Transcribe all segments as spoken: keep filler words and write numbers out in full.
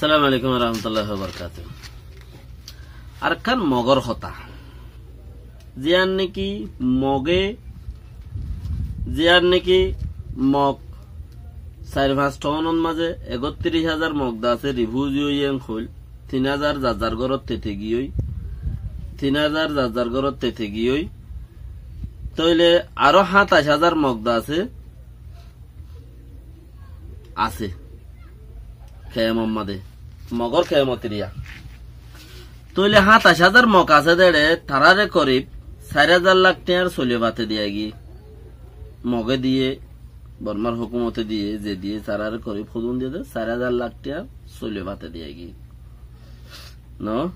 Assalamu alaikum warahmatullahi wabarakatuh. Ar ekkán Mogor hotá. Ziyán neki Moge, ziyán neki Mog sair fañs tounor mazé ekottiríc házar Mog de asé, rifuzi óiye en hoil. Tin házar zar zar górot tete giyói, tin házar zar zar górot tete giyói. Tóile aró háñtaic házar Mog de asé, asé kemor mazé, Mogor kemotiriya. Tóile háñtaic házar Mog asé dé, tarare korib sair házar lak tiañr sóile bate diya giyé. Moge diye, Bormar hókumote diye, ze diye, tarare korib hodún diye dé, sair házar lak tiañr sóile bate diya giyé. No?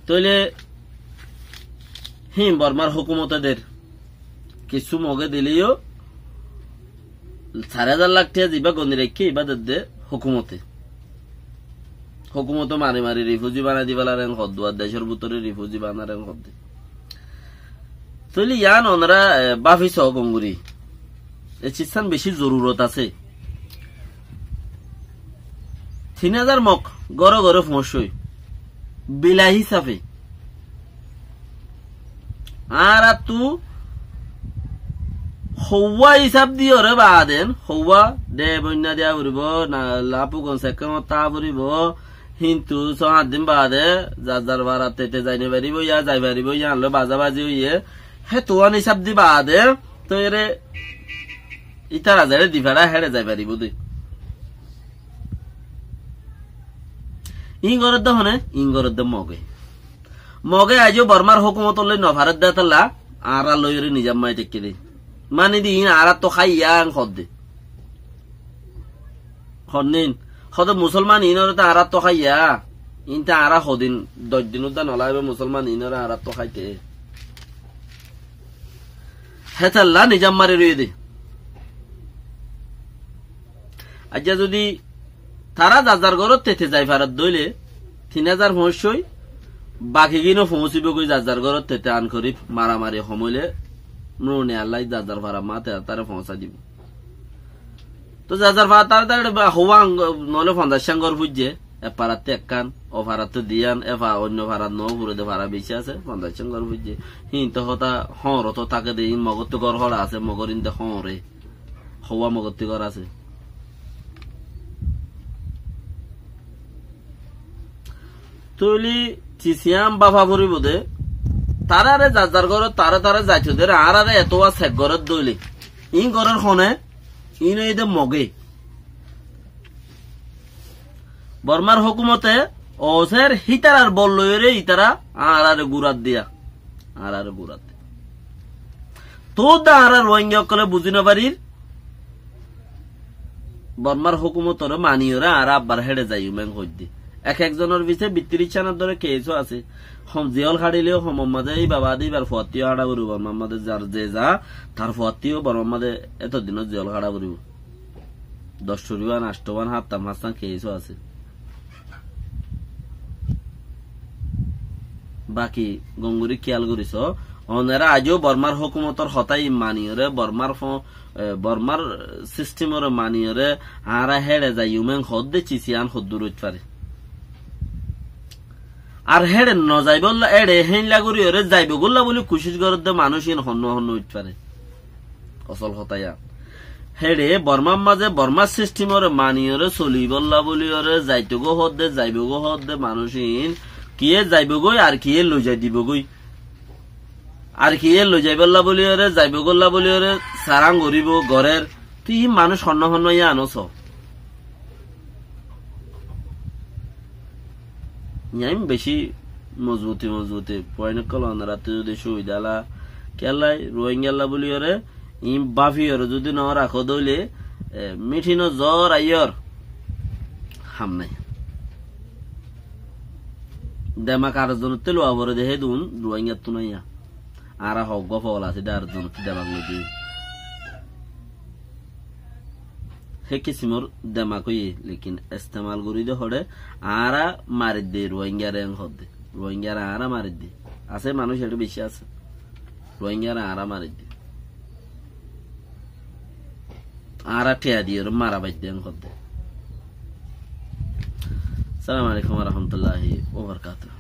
Tóile hín Bormar hókumote der. Kissú Moge dileyó, sair házar lak tiañ zibá goni raikké, ibá der dé hókumote. Hókumote mari mari rifuzi banai dibalar en hoddé, ar decór bútore rifuzi banar en hoddé. Tóile yián onora, e, báfi soó gom gorí. E cizzán bicí zorurot asé. Tin házar Mog góre góre foóñsoi. Bila hísafe. Añárattú houwá hísab diyóre baade, houwá de boinna diya foribó, na lapugon sekkenot táa foribó, híntu só hát din baade zar zar farat tete zai no faribó, yá zai faribó, yían loi bazabazi óiye, hétuán hísab di baade, tóile ítara zeçé di fare héçe zai faribó dé. Iín gorédde hone, iín gorédde Moge. Moge aijjó Bormar hókumotor loi no faredde tolla, añára loiyóre nizam mai thékké dé. Mani di iín añárattú háiya en hoddé. Honnín, hodé musolman iínoré to añárattú háiya. Iín te añára hodin, doc din uddá no laibo musolman iínoré añárattú háite. Hétolla nizam mari roiyé dé. Aijja zodi tará zar zar górot tete zai faredde óile, tin házar foóñsoi, bakigíno foóñsibógoi zar zar górot tete an korib, maramari hom óile, nune Allai zar zar farat mate taré foóñsai dibó. Tó zar zar farat taré taré ba houwá, noóile fonzaiccán gór foijjé, ek farattú ekkán, o farattú diyán, e fa-, oinno farat noó, furede fara bicí asé, fonzaiccán gór foijjé. Híin tó hotá hoóñrot táke dé, híin Mogottú gór hóra asé, Mogor híin de hoóñre. Houwá Mogottú gór asé. Tóile cisiyán báfa foribó dé, taráre zar zar górot tará tará zaito dé, añáráre etówa sek gorédde óile. Iín gorér hone, iín óiye dé Moge. Bormar hókumote oser hítarar bol loiyóre ítara añáráre gúrat diya. Añáráre gúrat diya. Tuñí de añára Ruáingga ókkole buzí no farir, Bormar hókumotoré maniyóre añára abbar héçe zaiyum en hoiddé. Ek ek zonor fisé bittiríc cánor dóre keisó asé. Hom ziyól haçileyó homor mazé íba baade íbar fuattí yó haça foribó, Bormar mazé zar ze za, tar fuattí yó Bormar mazé éto dinot ziyól haça foribó. Doc cúriwan, anctowan, háñttan, fañssan keisó asé. Baki gom gorí kiyal gorí soó, onora aijjó Bormar hókumotor hotá iín maniyóre, Bormar fo-, e, Bormar sistimoré maniyóre, añára héçe zaiyum en hoódde cisiyán hoddúr óit fare. Ar héçe no zaibólla, héçe héinla goríyoré zaibogólla bóli kucíc gorédde manúic iín honnúa honnúa óit fare. Osol hotá yían. Héçe Bormar mazé Bormar sistimoré maniyóre solibólla bóliyoré zaitogói hoódde, zaibogói hoódde manúic iín kiyé zaibogói ar kiyé loizai dibogói. Ar kiyé loizaibólla bóliyoré, zaibogólla bóliyoré sarán goríbou gorér. Tui hí manúic honnúa honnúa yían ó soó. Yían bicí mozbuti mozbuti point ókkol onorattú zudi cúbida lá, kiyólla Ruáingalla bóliyoré, iín báfiyoré zudi no rakó dóile, e, míthinot zór aiyór ham nái. Demak ar zonottú lowa foré de hédun Ruáingattú naiya. Añára hoggúa fogol así de ar zonottú demak loi diyé. Hé kisimor demak óiye, lekin estemal gorí de hoçé, añára maridde Ruáingare en hoódde. Ruáingare añára maridde. Asé manúic eçé bicí asé. Ruáingare añára maridde. Añára thiañ diyoré mara baidde en hoódde. Assalamu alaikum wa rahmatullahi wa barakatuhu.